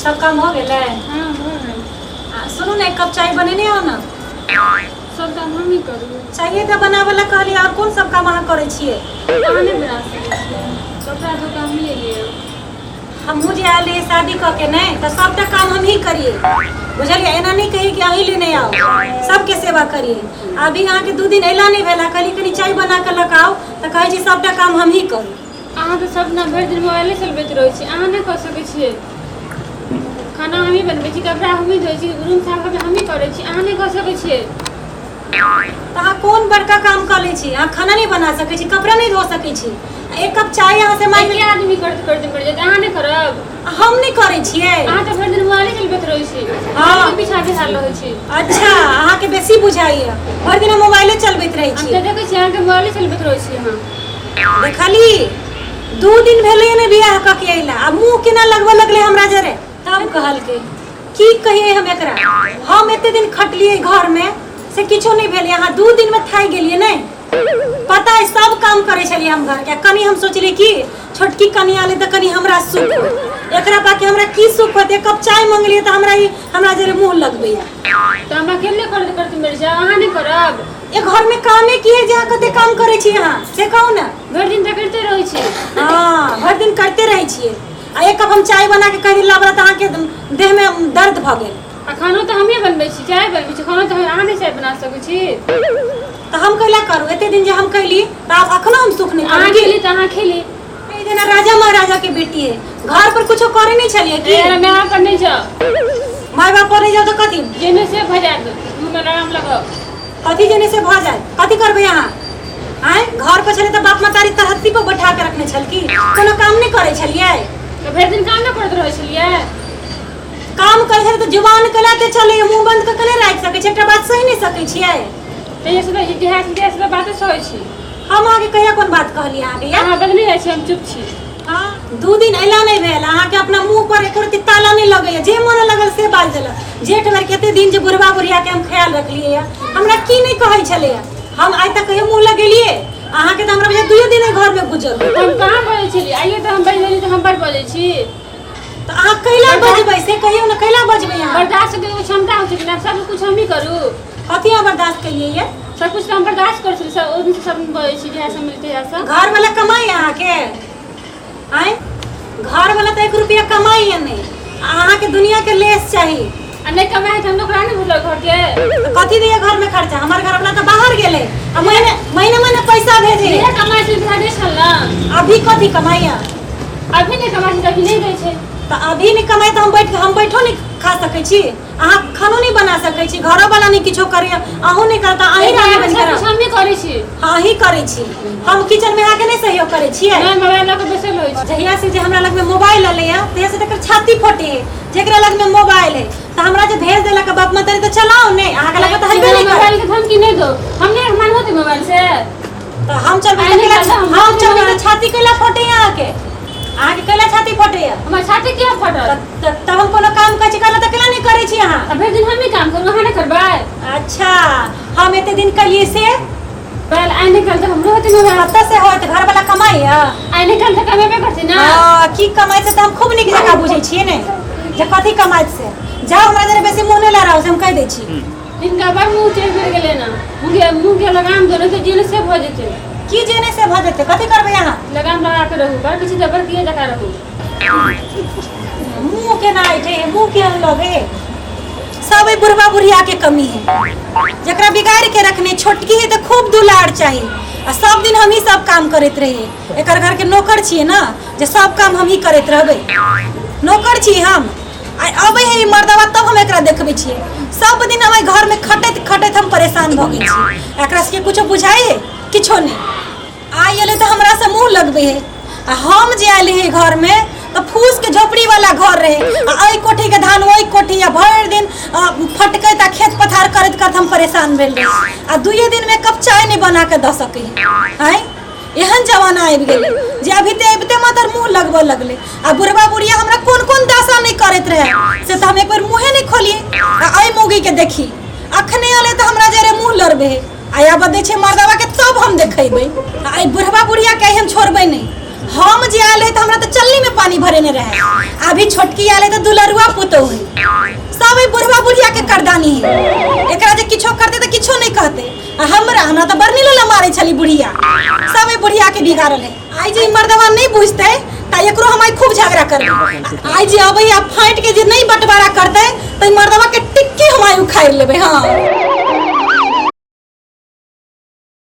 सब काम भऽ गेलै? हाँ, भऽ गेल। आ सुनू ने, एक कप चाय बनेने आउ ने। सब काम हमही करू? चाये तऽ बनाबऽ लए कहलियै, आओर कोन सब काम अहाँ करै छियै? अहाँ नहि बना सकै छियै? कपड़ा धो कऽ हमही एलियै। हमहूँ जे आयल रहियै शादी कऽ के नहि, तऽ सबटा काम हमही करियै, बुझलियै? एना नहि कहियै कि अहीं लेने आउ, सबके सेवा करियै। अभी अहाँके 2 दिन अयला नहि भेल, कहलियै कनि चाय बना कऽ लऽ कऽ आउ, तऽ कहै छी सबटा काम हमही करू। अहाँ तऽ सब दिना भरि दिन मोबाइले चलबैत रहै छी, अहाँ नहि कऽ सकै छियै? खाना हमही बनबै छी, कपड़ा हमही धोइ छी, रूम साफ हमही करै छी, अहाँ नहि कऽ सकै छियै? तऽ अहाँ कोन बड़का काम कऽ लै छी? अहाँ खाना नहि बना सकै छी, कपड़ा नहि धो सकै छी, आ एक कप चाय अहाँ से मांगि एके आदमी करैत करैत मरि जायत, अहाँ नहि करब? हम नहि करै छियै? अहाँ तऽ भरि दिन मोबाइले चलबैत रहै छी। हाँ। हम पीछा बिहार रहै छी। अच्छा, अहाँके बेसी बुझाइए, भरि दिन हम मोबाइले चलबैत रहै हम छी। तऽ देखै छी, अहाँके मोबाइले चलबैत रहै छी अहाँ। देखली, 2 दिन भेलै ने बियाह कऽ के अयला, आ मुँह केना लगबऽ लगलै हमरा जरे। तब कहलकै, की कहियै हम एकरा? हम एते दिन खटलियै घरमे से किछो नहि भेलै, अहाँ 2 दिनमे थाकि गेलियै। नहि पता है, सब काम करै छलियै हम घरके। आ कनि हम सोचलियै कि छोटकी कनिया आले तऽ कनि हमरा सुख होत। एकरा बाकी हमरा की सुख होत? एक कप चाय मंगलियै तऽ हमरा ई हमरा जरे मुँह लगबैया। तऽ हम अकेले करैत करैत मरि जायब, अहाँ नहि करब? ए घरमे कामे की है जे अहाँ कते काम करै छी अहाँ, से कहू ने। भरि दिन तऽ करिते रहै छी। हाँ, भरि दिन करते रहै छियै, आ एक कप हम चाय बना के कहि लाबऽ तऽ अहाँके देहमे दर्द भऽ गेल। आ खानो तऽ हमही बनबै छी, चाय बनबै छी, खानो तऽ अहाँ नहि चाय बना सकै छी? तऽ हम कैला करू? एते दिन जे हम कैली, तऽ आब अखनो हम सुख नहि अहाँ करू की? खेली तऽ अहाँ खेली। ई जेना राजा महाराजा के बेटी है, घर पर कुछो करे नहीं छलियै की? ए, माय बाप पर नहि जाउ। माय बाप पर नहीं जाओ तऽ कथी? जेने से भऽ जायत, मुँहमे लगाम लगाउ। कथी जेने से भऽ जाए? कथी करबै अहाँ? आँय, घर पर छलै तऽ बाप महतारी तरहत्ती पर बैठा के रखने छल की? कोनो काम नहि करै छलियै? तऽ भरि दिन काम नहि करैत रहै छलियै? काम करै छलियै तऽ जुबान केला ते चलै, मुँह बंद कऽ के नहि राखि सकै छी? एकटा बात सहि नहि सकै छियै। तहिया से तऽ जहिया से जहिया से बाते सहै छी। हम अहाँके कहिया कोन बात कहलियै अहाँके या? अहाँ बजने जाइ छी, हम चुप छी। हाँ, 2 दिन अयला नहि भेल, अहाँके अपना मुँह पर एको रत्ती ताला नहि लगैया, जे मन लगल से बाजि देलक। जेठ भरि कते दिन जे बुढ़बा बुढ़िया के हम ख्याल रखलियै या, हमरा की नहि कहै छलैया? हम आइ तक कहियो मुँह लगेलियै अहाँके? तऽ हमरा बुझाइया दुइयो दिन एहि घरमे गुजर होत। हम कहाँ बजै छलियै? आइयो तऽ हम बाजि देलियै तऽ हम बड़ बजै छी? तऽ अहाँ कैला बजबै से कहियौ ने, कैला बजबै अहाँ? बर्दाश्त के एगो क्षमता होइ छै कि नहि? सब कुछ हमही करू? कथी अहाँ बर्दाश्त केलियै ये? सब कुछ तऽ हम बर्दाश्त करै छलियै, सब ओहि सब बजै छी जहिया सब मिलते तहिया सब। घर वाला कमाई अहाँके? आँय, घर वाला तऽ 1 रुपया कमाई नहि, आ अहाँके दुनिया के लेस चाही। आ नहि कमाइ तऽ हम नौकरा नहि बुझल घरके? तऽ कथी दैया घर में खर्चा? हमर घर वाला तऽ बाहर गेलै आ महीने महीने महीने पैसा भेजे। जहिया कमाइ छलै तहिया दै छल ने। अभी कथी कमाइया? अभी नहि कमाइ छै तऽ अभी नहि दै छै। तऽ अभी नहि कमाइ तऽ हम बैठ हम बैठो नहि खा सकै छी, अहाँ खानो नहि बना सकै छी, घरो वाला नहि किछो करैया, अहूँ नहि करता, अहीं रानी बनि सब करब। कुछ हमही करै छी। हाँ, अहीं करै छी। हम किचन में अहाँके नहि सहयोग करै छियै? नहि, मोबाइल लऽ कऽ बैसल रहै छी। जहिया से जे हमरा लग में मोबाइल एलैया, तहिया से तकर छाती फटे है। जेकरा लग में मोबाइल है तऽ हमरा जे भेज देलक बाप महतारी तऽ चलाउ ने, अहाँके लग तऽ हेबे नहि करत। मोबाइल के धमकी नहि दो, हम नहि मानबो ते मोबाइल से। तऽ हम चलबै आइ तऽ नहि कैला चलबै, हम हम चलबै मोबाइल- तऽ छाती कैला फटे अहाँके? अहाँके कैला छाती फटैया? हमर छाती किया फटल? तब हम कोनो काम करै छी कहलहुँ तऽ कैला नहि करै छी अहाँ? आ भरि दिन हमही काम करू, अहाँ नहि करबै? अच्छा, हम एते दिन कलियै से? पहले आइ नहि काल्हि तऽ हमरो हेतै मोबाइल। कतऽ से होत? घर वाला कमाइया? आइ नहि काल्हि तऽ कमेबे करतै ने। हाँ, की कमाइ से तऽ हम खूब नीक जकाँ बुझै छियै ने जे कथी कमाइत से। जाउ, हमरा जरा बेसी मुँह नहि लड़ाउ से हम कहि दै छी। हिनका बड़ मुँह चढ़ि गेल गेलै ने, मुँह मुँह के लगाम दो, नहि तऽ जेल से भऽ जेतै। की जेने से भऽ जेतै? कथी करबै अहाँ? लगाम लगा के रहू, बड़ किछु तऽ बड़ किए जकाँ रहू। मुँह केना ऐठे है, मुँह केहन लगे है। सब एहि बुढ़बा बुढ़िया के कमी है जकरा बिगाड़ के रखने। छोटकी है तऽ खूब दुलार चाही, आ सब दिन हमही सब काम करैत रहियै। एकर घर के नौकर छियै ने जे सब काम हमही करैत रहबै? नौकर छी हम? आइ अबै है ई मर्दवा तब हम एकरा देखबै छियै। सब दिन हम एहि घर में खटैत खटैत हम परेशान भऽ गेल छी। एकरा सबके कुछो बुझाइ है? किछो नहि। आइ एलै तऽ हमरा से मुँह लगबै है, आ हम जे आयल रहियै घर में तऽ फूस के झोपड़ी वाला घर रहे, आ एहि कोठी के धान ओहि कोठी, आ भरि दिन फटकैत आ खेत पथार करैत करैत हम परेशान भेल रही, आ दुइये दिन में कप चाय नहि बना के दऽ सकै है। आँय, एहन जमाना आबि गेलै जे अभी ते अबिते मात्र मुँह लगबऽ लगलै। आ बुढ़बा बुढ़िया हमरा कोन कोन दशा नहि करैत रहे से तऽ हम एक बेर मुँहे नहि खोलियै। आ एहि मौगी के देखी, अखने एलै तऽ हमरा जरे मुँह लड़बै है। आ आब दै छै मर्दवा के तब हम देखेबै। आ एहि बुढ़बा बुढ़िया के हम छोड़बै नहि। हम जे आयल रहे तऽ हमरा तऽ चलनी में पानी भरेने रहे। अभी छोटकी आयल है तऽ दुलरुआ पुतोह है। सब एहि बुढ़वा बुढ़िया के करदानी है। एकरा जे किछो करते तऽ किछो नहीं कहते। आ हमरा हमरा तऽ बड़ नीलो मारे छली बुढ़िया। सब एहि बुढ़िया के बिगाड़ल है। आइ जे ई मर्दवा नहीं बुझते तऽ एकरो हम आइ खूब झगड़ा करबै। आइ जे अबै आ फाटि के जे नहीं बंटवारा करते तऽ ई मर्दवा के टिक्की हम आइ उखाड़ि लेबै। हाँ।